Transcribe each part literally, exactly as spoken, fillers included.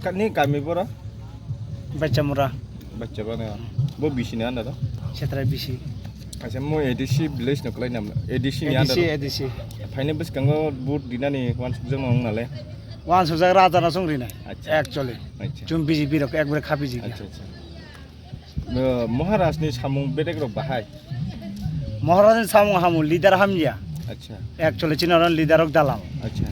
Ka-, ni kami boro? Bachamura. Bachamura. Bo bisi ni under o? Setra bisi. Acha, mo A D C village no klai nam, A D C ni under o? A D C, A D C. Phaini bwskango vote dinani wansukjak no wng nale? Wansukjak raja no chwng rinai. Acha. Actually. Acha. Chwng B J P rok ekbare khapi jigya. Acha, acha. Bo Maharaj ni samung bedek rok bahai? Maharaj ni samung hamu, leader hamya. Acha. Actually, chini oro leader rok dalal. Acha.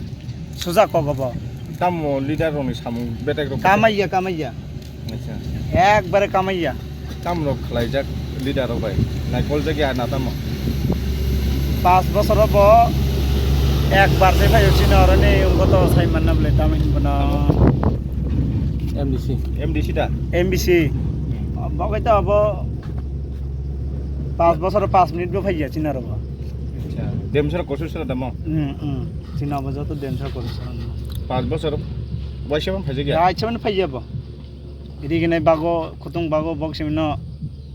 Suja kok obo. Tamo leader rok ni samung bedek rok? Kamaiya, kamaiya. Acha. Ekbare kamaiya. Tamo rok khlaijak leader rok bai? Naikol jak ya na tamo? Pas bosor bo ekbar se phaio chini oro ni, wngkha to sai manna bwle tamo hinwi bono. M D C. M D C da? M D C. Hmm. Bo khe to abo pas bosor pas minute bo phaiya chini oro bo. Acha. Demsara kosor sara damo? Hmm, hmm. Chini abo joto demsara kosor sara damo. Pas bosor waisa man phaijak ya? Ya, waisa man phaiya bo. Riginai bago, khutung bago, bok simino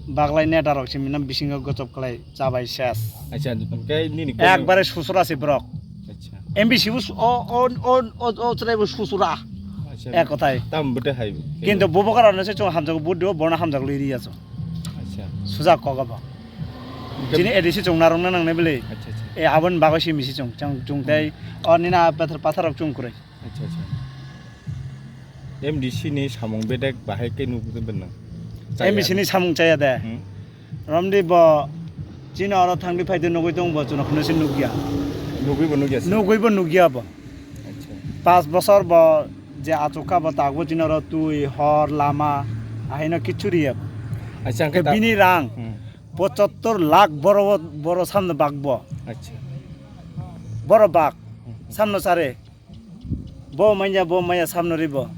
baglai neta rok simino bisingo gochop khlai chabai ses. Acha, hwnkhe nini kok ni ekbare susura se borok. Acha. M B C bo su-, o, o, o, o, o chwrai bo susura. Acha. Ek kothai. Tam bwtwi hai. Kintu bubagra no se chwng hamjago vote dio, bono hamjago lwi riya chwng. Acha. Suja kok abo. Hwnkhe chini A D C chwng narwkna nangnai bwle. Acha, acha. E aboni bagwi simi se chwng, chwng, chwng tei, hmm, o nini a pathar, pathar rok chwng kwrwi. Acha, acha. M D C ni samung bedek bahai khe nukgwi bwnang? M D C ni samung chaya de. Hmm. Romdi bo chini oro thangdi phaidi nugwi tong bo chwngno khwna se nukya. Nugwi bo nukya se? Nugwi bo nukya bo. Acha. Pas bosor bo je achukha bo takbo chini oro twi, hor, lama, ahaino kichu riya bo. Acha, hwnkhe ta- bini rang, hmm, pochattor lakh boro, boro samno bakbo. Acha. Boro bak, hmm, samno chare. Bo manya, bo manya samno ribo.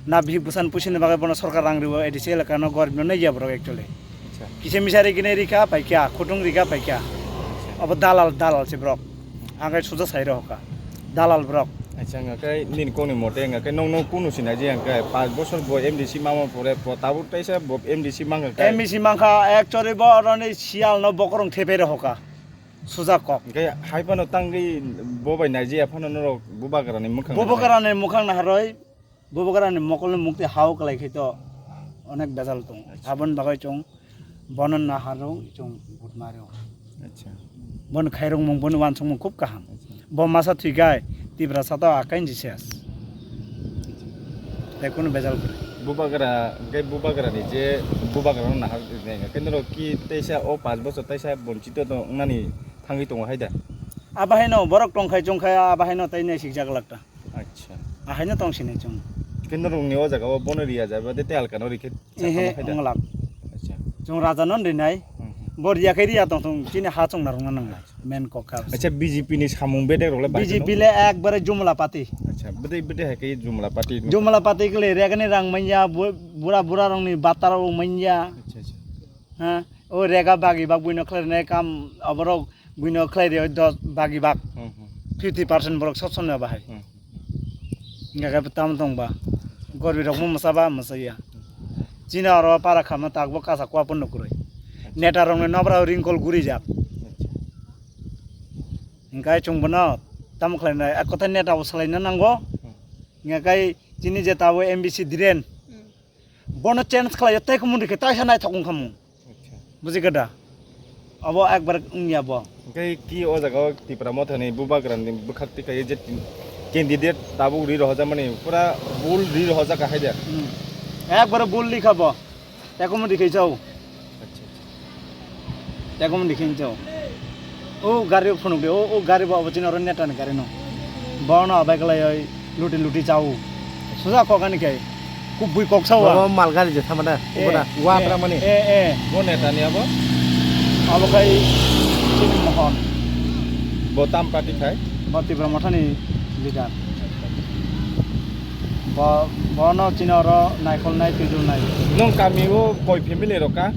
Na bihik bwsani puisini bagwi bono sorkar rang ribo, A D C elaka no gorib no naiya borok actually. Acha. Kisa misa rigini rikha paikha, khutung rikha paikha. Acha. Abo dalal, dalal se borok. Ang khe suja sai rw hoka. Dalal borok. Acha, hwnkhe nini kokni mote hwnkhe nong, nong kunu sinai je hwnkhe panch bosor bo M D C mama pore, bo tabuk teisa bo M D C mangkha khe? M D C mangkha actually bo oroni siyal no bokorong thepai rw hoka. Suja kok. Hwnkhe hai phano tangwi bo bai naijaya phano norok bubagrani mwkhang naharwi? Bubagrani mwkhang naharwi, bubagrani mokolni mukti hao kwlai khai to onek bejal tong. Acha. Aboni bagwi chwng bono naharwi chwng vote maro. Acha. Bono khairokmung, bono wansukmung khub kaham. Acha. Bo masa thwikhai Tiprasa to akaini ses. Tei kunu bejal kwrwi. Bubagra, hwnkhe bubagrani je bubagrano nahar rinai hwnkhe norok ki teisa o panch bosor teisa bonchito to wngnani thangwi tongo hai da? Abo haino borok tongkhai chongkhai abo haino tei naisikjak lakta. Acha. Ahaino tong sini chwng. Hwnkhe norokni o jaga o bono riya jaba de tei alkano rikhe. Ehe, sakamo khaida? Wnglak. Acha. Chwng raja no rinai. Hmm, hmm. Bo riya khe riya tong thung, chini ha chwng narwkna nangla. Acha. Main kok kha. Acha, B J P ni samung bedek rok le bai B J P no? Le ekbare jumla party. Acha, bedek bedek hai khe jumla party no? Jumla party kle regani rang manya, bu-, bura bura rong ni bata rok manya. Acha, acha. Ha, o rega bagi bak buino khlai rwnai kam aborok buino khlai rio dos bagi bak. Hmm, hmm. Fifty percent borok sob somni bahai. Hmm. Hingkha khe tamo tong ba? Gorbi rok mo mwsa ba mwsa ya. Chini oro para khamna tak bo kasa kua pono kwrwi. Acha. Neta rok ni nokra ringkol guri jak. Acha. Hingkha chwng bono tamo khlai nai? Ek kotha neta bo salai na nango. Hmm. Hingkha khe chini je tabo M B C Dhiren. Hmm. Bono change khlai tei kumuni khe taisa naithok wng kha mung. Acha. Buji khe da? Abo ekbar wngya bo. Hwnkhe ki o jaga o Tipra Motha ni bubagra ni bwkhak tikha ye je candidate tabuk ri rohorjakmani pura bul ri rohorjak kha hai de? Hmm. Ekbar bul ri kha bo. Tei kumuni khe chao. Acha, acha. Tei kumuni khe chao. O gari phunuk de, o, o gari bo abo chini oro neta ni gari no. Bono abai kalai oi. Luti luti chao. Suja kok ani kai. Kubui kok sao. Bo mal gari je thamada. Eh, ubada. Wa eh, pra mani. Eh, eh. Bo neta ni abo? Abo kai Chini Mohon. Bo tam party khai? Bo Tipra Motha ni leader. Bo, bono chini oro naikol nai, twijul nai. Nung kami o koi family rok ka?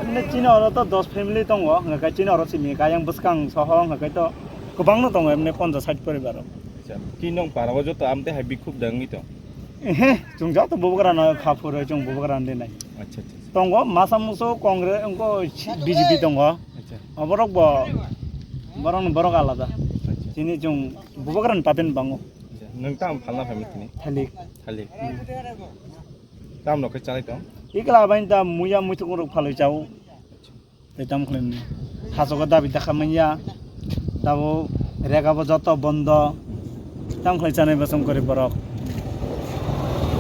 Emne chini oro to dos family tongo, hwnga kai chini oro simi kayang bwskang soho hwnga kai to kwbangno tongo, emne ponchash sait poribar rok. Acha, ki nong para o joto amte hai bikhuk da wngwi tong? Ehe, chwng joto bubagrano kha phurwi chwng bubagrano rinai. Acha, acha, acha. Tongo masa musu Congress wngkho B J P tongo. Acha. Oborok bo borokni borok alada. Acha. Chini chwng bubagrani party ni bango. Acha. Nwng tamo phalna phaimani tini? Thalik. Thalik. Tamo no khe chalai tong? Ikla bain ta muya muitu rok phalwi chao. Tei tamo khlai mani. Hasogo dabi dakha manya. Tabo rega bo joto bondo. Tamo khlai chanai bosong kori borok.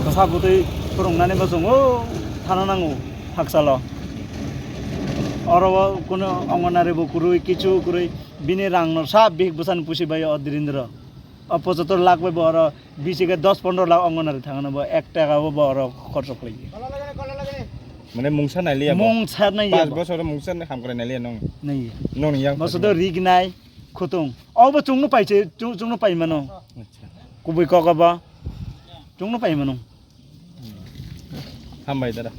Bwsa bwtwi phwrwngnani bosong o thana nango haksalo. Oro o kuno ongonari bo kwrwi kichu kwrwi bini rang no sa bihik bwsani pusi bai o Dirindra. O pochottor lakh bai bo oro bisi khe dos pondro lakh ongonari thangano bo ek taka bo bo oro khorcho khlai. Mane mungsa nailiya bo? Mungsa naiya. Panch bo. Bosor mungsa ni hamkrai nailiya nong. Naiya. Nong yang. Boso do rig nai khutung. O bo chungno pai che, chung, chungno pai mano. Acha. Kubui kok bo. Chungno pai mano. Hambai dada.